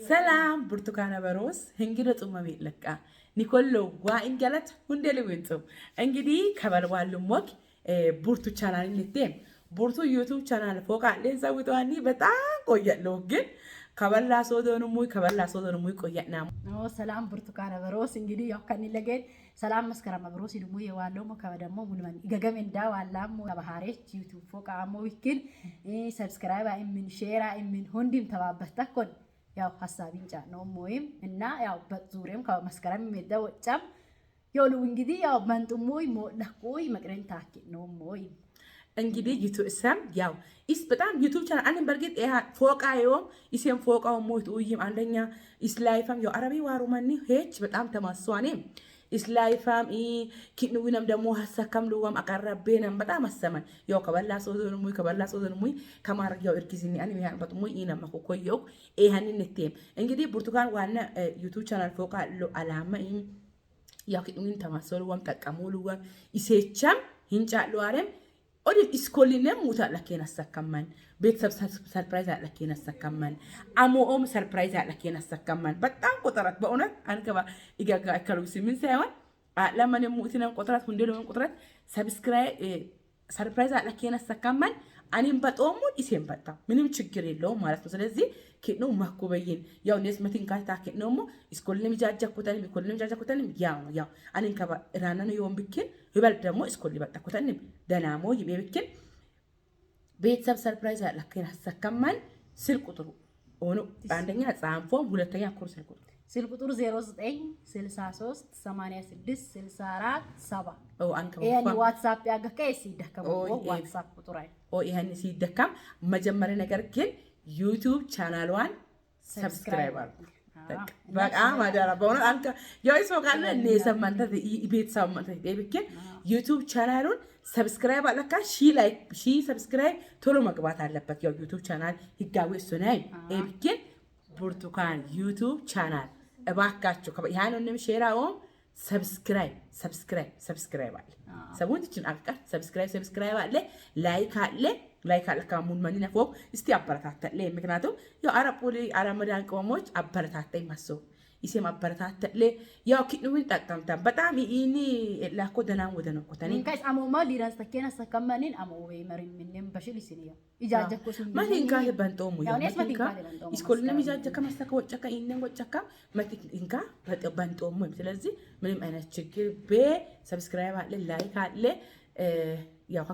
ሰላም ብርቱካን በሮስ እንግዲህ ጡመ ቤት ለቃ ኒኮሎ ዋ እንገለት ሁንዴ ልውንጹ እንግዲህ ከበልዋሉ ሞክ ቡርቱ ቻናል ንቴም ቡርቱ ዩቱብ ቻናል ፎቃ ሌንሳዊተዋኒ በጣም ቆየለው ግን ከበላ ሶዶን ሙይ ከበላ ሶዶን ሙይ ቆየና። ሰላም ብርቱካን በሮስ እንግዲህ ያው ከኒለገን ሰላም መስከረም በሮስ ድሞ የዋለው ከበ ደግሞ ሙልመን ገገም እንዳ ዋላሞ ባህሬች ዩቱብ ፎቃ ሞ ዊክን ሰብስክራይብ አይምን ሼር አይምን ሁንዲም ተባበተኮን ያው ሀሳቢን ጫነው ሞይም እና ያው በዙሪያም ከመስከረም ሜዳ ወጫም የሉ እንግዲህ ያው መንጥሞይ ሞለቆይ መቅረን ታኪ ነው ሞይ። እንግዲህ ዩቱብ ሰም ያው ኢስ በጣም ዩቱብ ቻናል አንን በርግጥ ፎቃዮም ኢሴም ፎቃው ሞት ውይም አንደኛ ኢስላይፋም ያው አረቢ ዋሩማኒ ሄች በጣም ተማሷኔ ኢስላይፋም ኪንዊነም ደግሞ ሀሰከም ልዋም አቀረቤነም በጣም አሰመን ያው ከበላ ሶዘን ሙይ ከበላ ሶዘን ሙይ ከማረግ ያው እርጊዝኒ አን ያን በጥሙይ ኢነም ኮኮየው ኤሃንን ነቴም እንግዲህ ብርቱካን ዋና ዩቱብ ቻናል ፎቃ ሎ አላማ ያው ኪንዊን ተማሰሉዋም ጠቀሙሉዋም ኢሴቻም ሂንጫሉዋሬም ኦዲ ኢስኮሊንም ሙታ ለኬን አሰከመን ቤተሰብ ሰርፕራይዝ ለኬን አሰከመን አሞኦም ሰርፕራይዝ ለኬን አሰከመን በጣም ቁጥረት በእውነት አንከባ ይጋጋ ከሉሲ ምን ሳይሆን ለማን ሙትነን ቁጥረት ሁንደሉን ቁጥረት ሰብስክራይብ ሰርፕራይዝ ለኬን አሰከመን እኔም በጦሙ ኢሴም በጣ ምንም ችግር የለውም ማለት ነው። ስለዚህ ኬኖ ማኩበይን ያው ኔስ መቲን ካታ ኬኖሞ እስኮልንም ጃጃኩተንም ኢኮልንም ጃጃኩተንም ያው ያው አኔን ከባ ራናኑ የወን ብክን ይበል ደግሞ እስኮል በጣኩተንም ደናሞ ይቤ ብክን ቤተሰብ ሰርፕራይዝ ያለከን አሰከማን ስልክ ቁጥሩ ሆኖ አንደኛ ጻንፎም ሁለተኛ ኩር ስልክ ቁጥሩ ስልክ ቁጥሩ 09 63 86 64 7 ይሄን ዋትስአፕ ያገከ ሲደከም ዋትስአፕ ቁጥር አይ ይሄን ሲደከም መጀመሪያ ነገር ግን ዩቱብ ቻናሏን ሰብስክራይብ አድርጉ። በጣም አደራ በእውነት አንተ ያው ሰው ካለ እኔ ሰማንተ ቤተሰብ ማንተ ብክን ዩቱብ ቻናሉን ሰብስክራይብ አለካ ሺ ላይክ ሺ ሰብስክራይብ ቶሎ መግባት አለበት። ያው ዩቱብ ቻናል ህጋዊ እሱ ናይ ብክን ብርቱካን ዩቱብ ቻናል እባካችሁ ያንንም ሼራውም ሰብስክራይብ ሰብስክራይብ ሰብስክራይብ አለ ሰቡንችን አልቃ ሰብስክራይብ ሰብስክራይብ አለ ላይክ አለ ላይክ አለ ካሙን ማንና ፎቅ እስቲ አበረታታለ። ምክንያቱም ያው አረፖሊ አረመዳን ቅመሞች አበረታታኝ ማሰው ኢሴም አበረታታለ ያው ኪኑን ጠቀምታ በጣም ኢኒ ላኮ ደናን ወደነ ኮተኒ እንካስ አሞማ ሊራስ ተከና ሰከማኒን አሞ ወይ መሪም ምንም በሽል ይስኒያ ኢጃጀኮ ሱን ማቲንካ በንጦሙ ያው ማቲንካ ኢስኮልንም ኢጃጀካ ማስተካ ወጨካ ኢነን ወጨካ ማቲንካ በንጦሙ። ስለዚህ ምንም አይነት ችግር ቤ ሰብስክራይብ አለ ላይክ አለ ያው